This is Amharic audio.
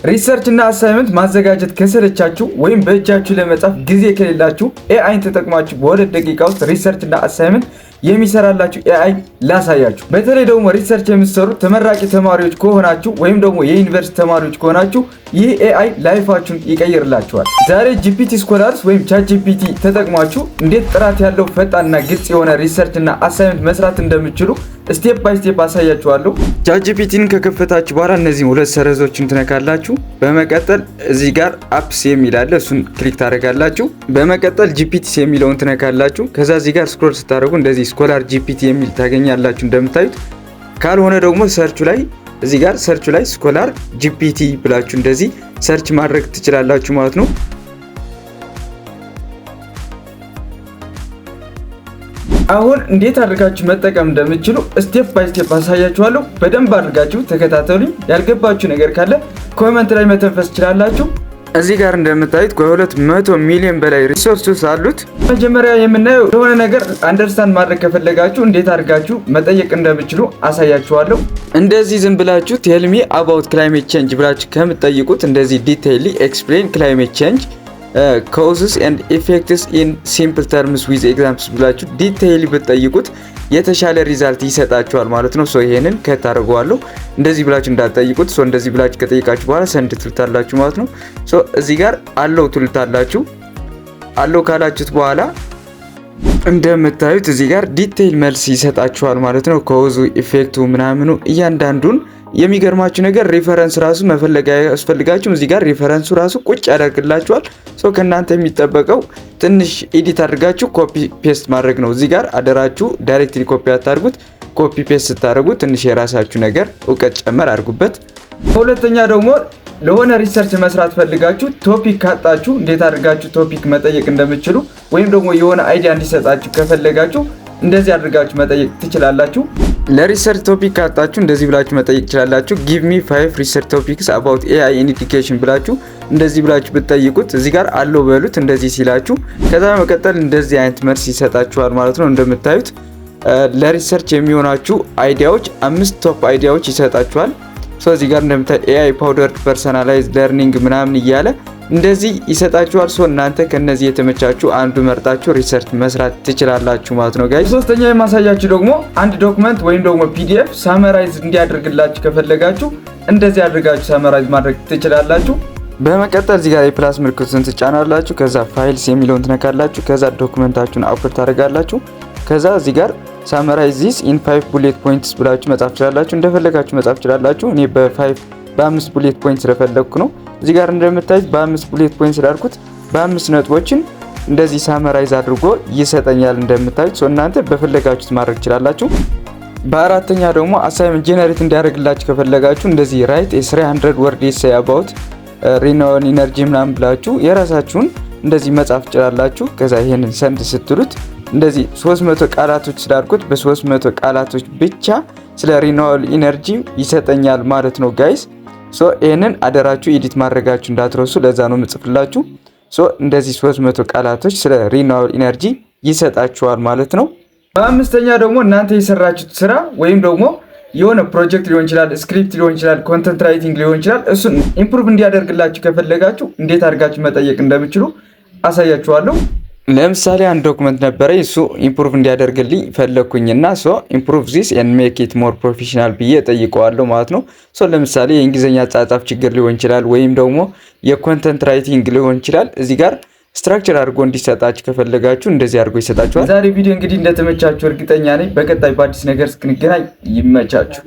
Research እና assignment ማዘጋጀት ከሰለቻችሁ ወይም በእጃችሁ ለመጻፍ ጊዜ ከሌላችሁ AI ን ተጠቅማችሁ በ2 ደቂቃ ውስጥ research እና assignment የሚሰራላችሁ AI ላሳያችሁ። በተለይ ደግሞ research የምትሰሩ ተመራቂ ተማሪዎች ከሆናችሁ ወይም ደግሞ የዩኒቨርሲቲ ተማሪዎች ከሆናችሁ ይህ AI life ኣችሁን ይቀይርላችኋል። ዛሬ GPT Scholars ወይም ChatGPT ተጠቅማችሁ እንዴት ጥራት ያለው፣ ፈጣንና ግልጽ የሆነ research እና assignment መስራት እንደምትችሉ step by step አሳያችኋለሁ። ChatGPT ን ከከፈታችሁ በኋላ እነዚህን ሁለት ሰረዞችን ትነካላችሁ። በመቀጠል እዚህ ጋር apps የሚል አለ፣ እሱን click ታደርጋላችሁ። በመቀጠል GPTs የሚለውን ትነካላችሁ። ከዛ እዚህ ጋር scroll ስታደርጉ እንደዚህ Scholar GPT የሚል ታገኛላችሁ እንደምታዩት። ካልሆነ ደግሞ search ኡ ላይ፣ እዚህ ጋር search ኡ ላይ Scholar GPT ብላችሁ እንደዚህ search ማድረግ ትችላላችሁ ማለት ነው። አሁን እንዴት አድርጋችሁ መጠቀም እንደምትችሉ step by step አሳያችኋለሁ። በደንብ አድርጋችሁ ተከታተሉኝ። ያልገባችሁ ነገር ካለ comment ላይ መተንፈስ ትችላላችሁ። እዚህ ጋር እንደምታዩት ከ200 ሚሊዮን በላይ resource ኦች አሉት። መጀመሪያ የምናየው የሆነ ነገር understand ማድረግ ከፈለጋችሁ እንዴት አድርጋችሁ መጠየቅ እንደምትችሉ አሳያችኋለሁ። እንደዚህ ዝም ብላችሁ "Tell me about climate change" ብላችሁ ከምትጠይቁት እንደዚህ "Detail explain climate change causes and effects in simple terms with examples" ብላችሁ detail ብትጠይቁት የተሻለ result ይሰጣችኋል ማለት ነው። So ይሄንን cut አደርገዋለሁ። እንደዚህ ብላችሁ እንዳትጠይቁት። So እንደዚህ ብላችሁ ከጠየቃችሁ በኋላ send ትሉታላችሁ ማለት ነው። So እዚህ ጋር allow ትሉታላችሁ። Allow ካላችሁት በኋላ እንደምታዩት እዚህ ጋር detail መልስ ይሰጣችኋል ማለት ነው። Cause ኡ፣ effect ኡ ምናምኑ እያንዳንዱን። የሚገርማችሁ ነገር reference ራሱ መፈለግ አያስፈልጋችሁም። እዚህ ጋር reference ኡ ራሱ ቁጭ ያደርግላችኋል። So ከእናንተ የሚጠበቀው ትንሽ edit አድርጋችሁ copy paste ማድረግ ነው። እዚህ ጋር አደራችሁ directly copy አታድርጉት። Copy paste ስታደርጉ ትንሽ የራሳችሁ ነገር እውቀት ጨመር አድርጉበት። ሁለተኛ ደግሞ ለሆነ research መስራት ፈልጋችሁ topic ካጣችሁ እንዴት አድርጋችሁ topic መጠየቅ እንደምትችሉ ወይም ደግሞ የሆነ idea እንዲሰጣችሁ ከፈለጋችሁ እንደዚህ አድርጋችሁ መጠየቅ ትችላላችሁ። ለ research topic ካጣችሁ እንደዚህ ብላችሁ መጠየቅ ትችላላችሁ። "Give me five research topics about AI in education" ብላችሁ እንደዚህ ብላችሁ ብትጠይቁት፣ እዚህ ጋር allow በሉት እንደዚህ ሲላችሁ፣ ከዛ በመቀጠል እንደዚህ አይነት መልስ ይሰጣችኋል ማለት ነው። እንደምታዩት ለ research የሚሆናችሁ idea ዎች፣ አምስት top idea ዎች ይሰጣችኋል። So እዚህ ጋር እንደምታዩ AI powered personalized learning ምናምን እያለ እንደዚህ ይሰጣችኋል። So እናንተ ከነዚህ የተመቻችሁ አንዱ መርጣችሁ research መስራት ትችላላችሁ ማለት ነው guys። ሶስተኛ የማሳያችሁ ደግሞ አንድ document ወይም ደግሞ PDF summarize እንዲያደርግላችሁ ከፈለጋችሁ እንደዚህ አድርጋችሁ summarize ማድረግ ትችላላችሁ። በመቀጠል እዚህ ጋር የ plus ምልክቱን ትጫናላችሁ። ከዛ files የሚለውን ትነካላችሁ። ከዛ document ኣችሁን upload ታደርጋላችሁ። ከዛ እዚህ ጋር "Summarize this in five bullet points" ብላችሁ መጻፍ ትችላላችሁ። እንደፈለጋችሁ መጻፍ ትችላላችሁ። እኔ በ five በአምስት bullet point ስለፈለግኩ ነው። እዚህ ጋር እንደምታዩት በአምስት bullet point ስላልኩት በአምስት ነጥቦችን እንደዚህ summarize አድርጎ ይሰጠኛል። እንደምታዩት እናንተ በፈለጋችሁት ማድረግ ትችላላችሁ። በአራተኛ ደግሞ assignment generate እንዲያደርግላችሁ ከፈለጋችሁ እንደዚህ "Write 300 word essay about renewable energy" ምናምን ብላችሁ የራሳችሁን እንደዚህ መጻፍ ትችላላችሁ። ከዛ ይሄንን send ስትሉት እንደዚህ 300 ቃላቶች ስላልኩት በ300 ቃላቶች ብቻ ስለ renewable energy ይሰጠኛል ማለት ነው guys። So ይህንን አደራችሁ edit ማድረጋችሁ እንዳትረሱ። ለዛ ነው ምጽፍላችሁ። So እንደዚህ 300 ቃላቶች ስለ renewable energy ይሰጣችኋል ማለት ነው። በአምስተኛ ደግሞ እናንተ የሰራችሁት ስራ ወይም ደግሞ የሆነ ፕሮጀክት ሊሆን ይችላል፣ script ሊሆን ይችላል፣ content writing ሊሆን ይችላል። እሱን improve እንዲያደርግላችሁ ከፈለጋችሁ እንዴት አድርጋችሁ መጠየቅ እንደምትችሉ አሳያችኋለሁ። ለምሳሌ አንድ document ነበረ፣ እሱ improve እንዲያደርግልኝ ፈለግኩኝና so "Improve this and make it more professional" ብዬ ጠይቀዋለሁ ማለት ነው። So ለምሳሌ የእንግሊዝኛ አጻጻፍ ችግር ሊሆን ይችላል፣ ወይም ደግሞ የ content writing ሊሆን ይችላል። እዚህ ጋር structure አድርጎ እንዲሰጣችሁ ከፈለጋችሁ እንደዚህ አድርጎ ይሰጣችኋል። ዛሬ ቪዲዮ እንግዲህ እንደተመቻችሁ እርግጠኛ ነኝ። በቀጣይ በአዲስ ነገር እስክንገናኝ ይመቻችሁ።